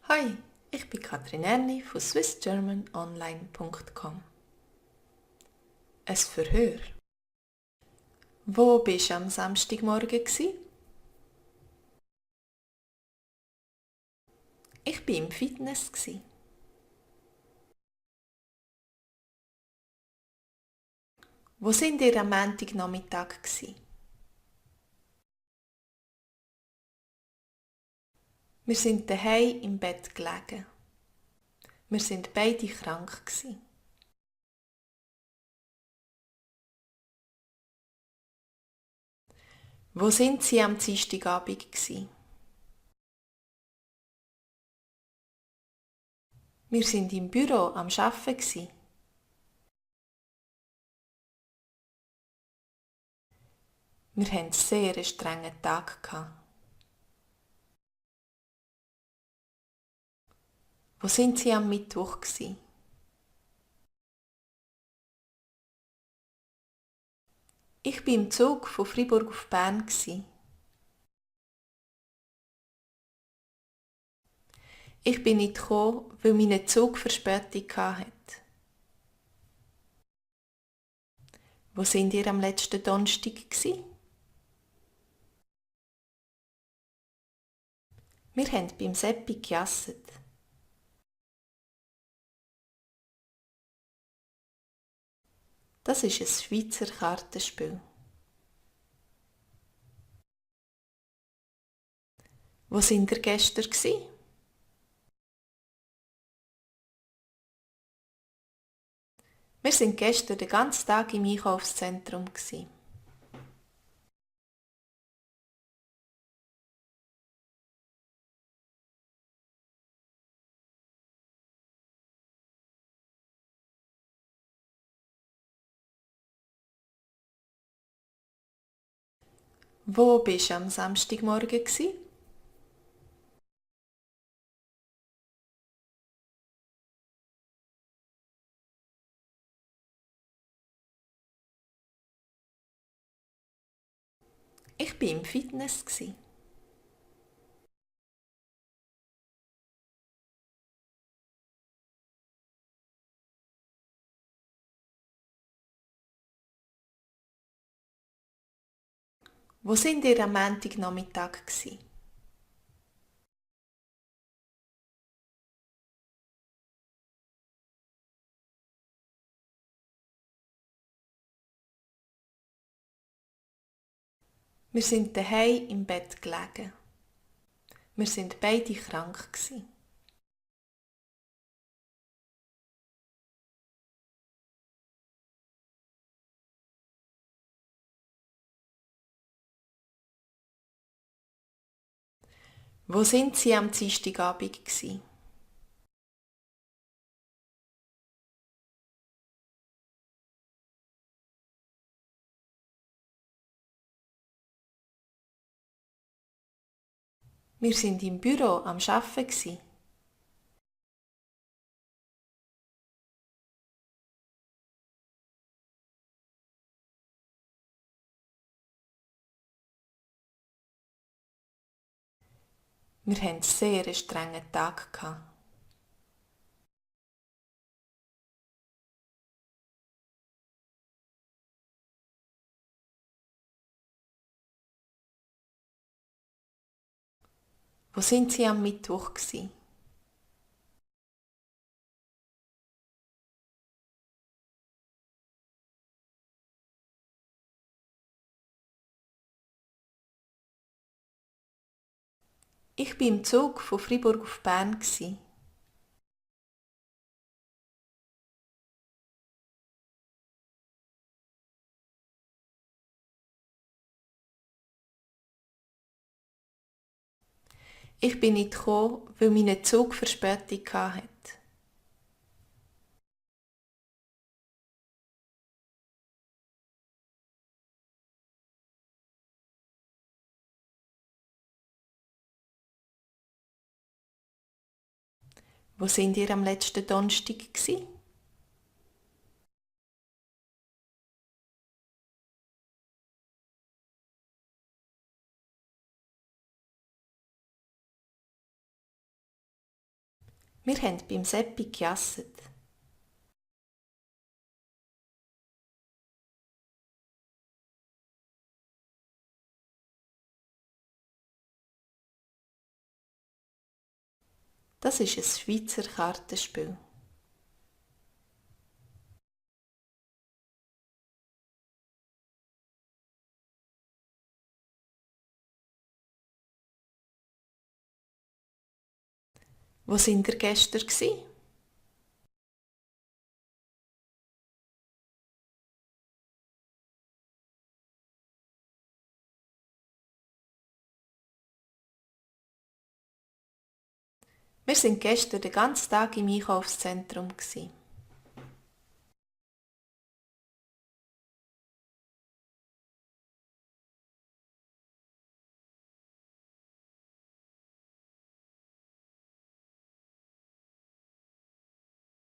Hi, ich bin Katrin Erni von swissgermanonline.com. Ein Verhör. Wo bist du am Samstagmorgen gsi? Ich bin im Fitness gsi. Wo sind ihr am Montagnachmittag gsi? Wir sind daheim im Bett gelegen. Wir sind beide krank gsi. Wo sind Sie am Dienstagabend gsi? Wir sind im Büro am Arbeiten gsi. Wir hatten einen sehr strengen Tag gehabt. Wo sind Sie am Mittwoch gsi? Ich bin im Zug von Freiburg auf Bern gsi. Ich bin nicht gekommen, weil mein Zug Verspätung hatte. Wo sind ihr am letzten Donnerstag gsi? Wir haben beim Seppi gejasset. Das ist ein Schweizer Kartenspiel. Wo sind ihr gestern gsi? Wir sind gestern den ganzen Tag im Einkaufszentrum gsi. Wo bist du am Samstagmorgen gsi? Ich bin im Fitness gsi. Wo sind ihr am Montagnachmittag gsi? Wir sind daheim im Bett gelegen. Wir sind beide krank gsi. Wo sind Sie am Dienstagabend gsi? Wir sind im Büro am Arbeiten gsi. Wir hatten einen sehr strengen Tag gehabt. Wo sind Sie am Mittwoch gsi? Ich bin im Zug von Freiburg auf Bern gsi. Ich bin nicht gekommen, weil mein Zug Verspätung hatte. Wo sind ihr am letzten Donnerstag gsi? Wir haben beim Seppi gejasset. Das ist ein Schweizer Kartenspiel. Wo sind ihr gestern gsi? Wir sind gestern den ganzen Tag im Einkaufszentrum gsi.